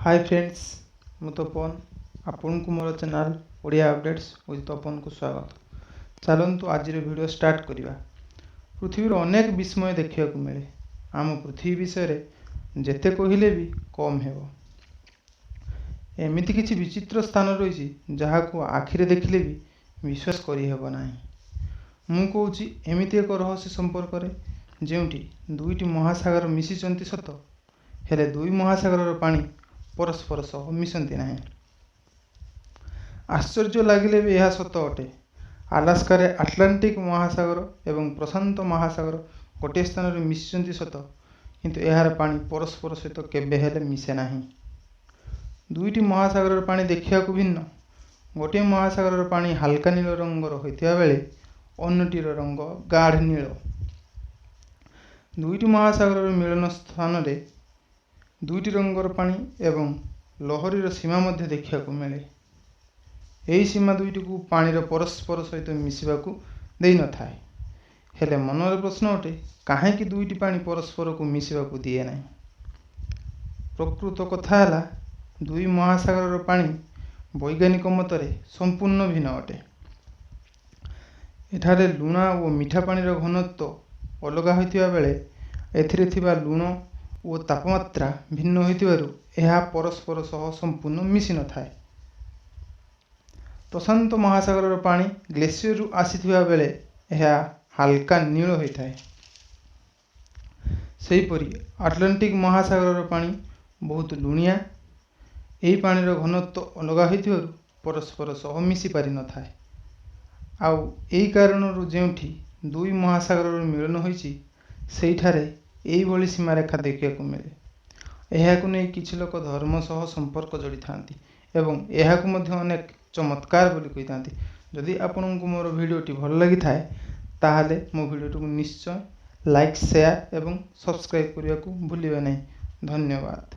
ହାଏ friends, ମୁଁ ତପନ। ଆପଣଙ୍କୁ ମୋର ଚ୍ୟାନେଲ୍ ଓଡ଼ିଆ ଅପଡ଼େଟ୍ସ ୱିଥ୍ ତପନକୁ ସ୍ୱାଗତ। ଚାଲନ୍ତୁ, ଆଜିର ଭିଡ଼ିଓ ଷ୍ଟାର୍ଟ କରିବା। ପୃଥିବୀର ଅନେକ ବିସ୍ମୟ ଦେଖିବାକୁ ମିଳେ। ଆମ ପୃଥିବୀ ବିଷୟରେ ଯେତେ କହିଲେ ବି କମ୍ ହେବ। ଏମିତି କିଛି ବିଚିତ୍ର ସ୍ଥାନ ରହିଛି, ଯାହାକୁ ଆଖିରେ ଦେଖିଲେ ବି ବିଶ୍ୱାସ କରିହେବ ନାହିଁ। ମୁଁ କହୁଛି ଏମିତି ଏକ ରହସ୍ୟ ସମ୍ପର୍କରେ, ଯେଉଁଠି ଦୁଇଟି ମହାସାଗର ମିଶିଛନ୍ତି ସତ, ହେଲେ ଦୁଇ ମହାସାଗରର ପାଣି ପରସ୍ପର ସହ ମିଶନ୍ତି ନାହିଁ। ଆଶ୍ଚର୍ଯ୍ୟ ଲାଗିଲେ ବି ଏହା ସତ ଅଟେ। ଆଲାସ୍କାରେ ଆଟଲାଣ୍ଟିକ୍ ମହାସାଗର ଏବଂ ପ୍ରଶାନ୍ତ ମହାସାଗର ଗୋଟିଏ ସ୍ଥାନରେ ମିଶିଛନ୍ତି ସତ, କିନ୍ତୁ ଏହାର ପାଣି ପରସ୍ପର ସହିତ କେବେ ହେଲେ ମିଶେ ନାହିଁ। ଦୁଇଟି ମହାସାଗରର ପାଣି ଦେଖିବାକୁ ଭିନ୍ନ। ଗୋଟିଏ ମହାସାଗରର ପାଣି ହାଲକା ନୀଳ ରଙ୍ଗର ହୋଇଥିବା ବେଳେ ଅନ୍ୟଟିର ରଙ୍ଗ ଗାଢ଼ ନୀଳ। ଦୁଇଟି ମହାସାଗରର ମିଳନ ସ୍ଥାନରେ ଦୁଇଟି ରଙ୍ଗର ପାଣି ଏବଂ ଲହରୀର ସୀମା ମଧ୍ୟ ଦେଖିବାକୁ ମିଳେ। ଏହି ସୀମା ଦୁଇଟିକୁ ପାଣିର ପରସ୍ପର ସହିତ ମିଶିବାକୁ ଦେଇନଥାଏ। ହେଲେ ମନରେ ପ୍ରଶ୍ନ ଉଠେ, କାହିଁକି ଦୁଇଟି ପାଣି ପରସ୍ପରକୁ ମିଶିବାକୁ ଦିଏ ନାହିଁ? ପ୍ରକୃତ କଥା ହେଲା, ଦୁଇ ମହାସାଗରର ପାଣି ବୈଜ୍ଞାନିକ ମତରେ ସମ୍ପୂର୍ଣ୍ଣ ଭିନ୍ନ ଅଟେ। ଏଠାରେ ଲୁଣା ଓ ମିଠା ପାଣିର ଘନତ୍ୱ ଅଲଗା ହୋଇଥିବା ବେଳେ ଏଥିରେ ଥିବା ଲୁଣ ଓ ତାପମାତ୍ରା ଭିନ୍ନ ହୋଇଥିବାରୁ ଏହା ପରସ୍ପର ସହ ସମ୍ପୂର୍ଣ୍ଣ ମିଶିନଥାଏ। ପ୍ରଶାନ୍ତ ମହାସାଗରର ପାଣି ଗ୍ଲେସିୟରରୁ ଆସିଥିବା ବେଳେ ଏହା ହାଲକା ନୀଳ ହୋଇଥାଏ। ସେହିପରି ଆଟଲାଣ୍ଟିକ୍ ମହାସାଗରର ପାଣି ବହୁତ ଲୁଣିଆ। ଏହି ପାଣିର ଘନତ୍ୱ ଅଲଗା ହୋଇଥିବାରୁ ପରସ୍ପର ସହ ମିଶି ପାରିନଥାଏ। ଆଉ ଏହି କାରଣରୁ ଯେଉଁଠି ଦୁଇ ମହାସାଗରର ମିଳନ ହୋଇଛି, ସେଇଠାରେ ଏହିଭଳି ସୀମାରେଖା ଦେଖିବାକୁ ମିଳେ। ଏହାକୁ ନେଇ କିଛି ଲୋକ ଧର୍ମ ସହ ସମ୍ପର୍କ ଯୋଡ଼ିଥାନ୍ତି ଏବଂ ଏହାକୁ ମଧ୍ୟ ଅନେକ ଚମତ୍କାର ବୋଲି କହିଥାନ୍ତି। ଯଦି ଆପଣଙ୍କୁ ମୋର ଭିଡ଼ିଓଟି ଭଲ ଲାଗିଥାଏ, ତାହେଲେ ମୋ ଭିଡ଼ିଓଟିକୁ ନିଶ୍ଚୟ ଲାଇକ୍, ସେୟାର ଏବଂ ସବସ୍କ୍ରାଇବ୍ କରିବାକୁ ଭୁଲିବେ ନାହିଁ। ଧନ୍ୟବାଦ।